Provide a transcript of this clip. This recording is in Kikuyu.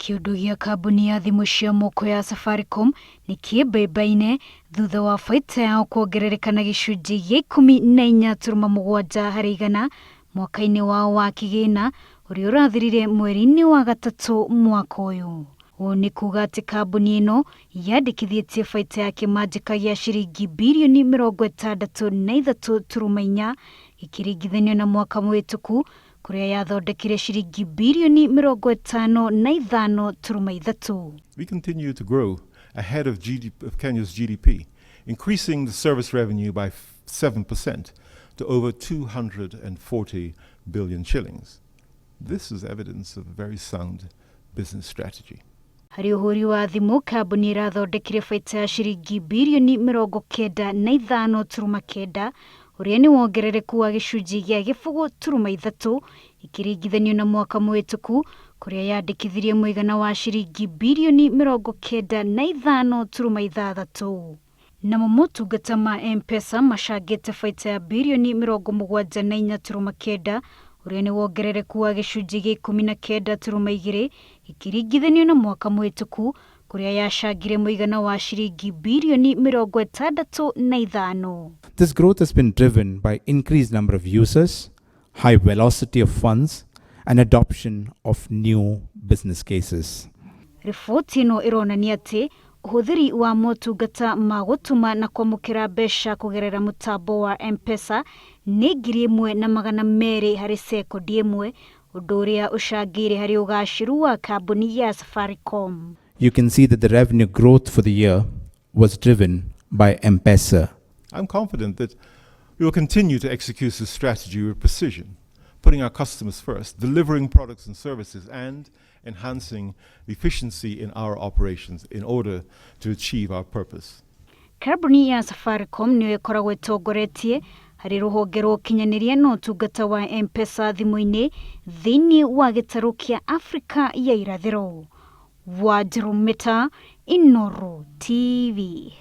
Kĩũndũ gĩa kambuni ya thimũ cia moko ya Safaricom nĩ kĩmbembaine thutha wa baita yao kuongerereka na gĩcunjĩ gĩa 14.7 harĩ igana mwaka-inĩ wao wa kĩgĩna ũrĩa ũrathirire mweri-inĩ wa gatatũ mwaka ũyũ. Ũũ nĩ kuga atĩ kambuni ĩno yandĩkithĩtie baita ya kĩmanjĩka gĩa ciringi birioni 63.4 gĩkĩringithanio na mwaka mũhĩtũku kũrĩa yathondekire ciringi birioni 55.3. We continue to grow ahead of, GDP, of Kenya's GDP, increasing the service revenue by 7% to over 240 billion shillings. This is evidence of a very sound business strategy. Harĩ ũhũri wa thimũ, kambuni ĩrathondekire baita ya ciringi birioni 95.9, ũrĩa nĩ wongerereku wa gĩcunjĩ gĩa 0.3 ĩkĩringithanio na mwaka mũhĩtũku kũrĩa yandĩkithirie mũigana wa ciringi birioni 95.6. Namo motungata ma M-Pesa macangĩte baita ya birioni 74.9, ũrĩa nĩ wongerereku wa gĩcunjĩ gĩa 19.2 gĩkĩringithanio na mwaka mũhĩtũku kũrĩa yacangire mũigana wa ciringi birioni 65. This growth has been driven by increased number of users, high velocity of funds, and adoption of new business cases. Riboti ĩno ĩronania atĩ ũhũthĩri wa motungata ma gũtũma na kwamũkĩra mbeca kũgerera mũtambo wa M-Pesa nĩ 1,200 harĩ sekondi ĩmwe, ũndũ ũrĩa ũcangĩire harĩ ũgacĩru wa kambuni ya Safaricom. You can see that the revenue growth for the year was driven by M-Pesa. I'm confident that we will continue to execute this strategy with precision, putting our customers first, delivering products and services, and enhancing the efficiency in our operations in order to achieve our purpose. Kambuni ya Safaricom nĩyo ĩkoragwo ĩtongoretie harĩ rũhonge rwa ũkinyanĩria na ũtungata wa M-Pesa thimũ-inĩ thĩinĩ wa gĩtarũ kĩa Afrika ya Irathĩro. Wanjirũ Mĩta, Inooro TV.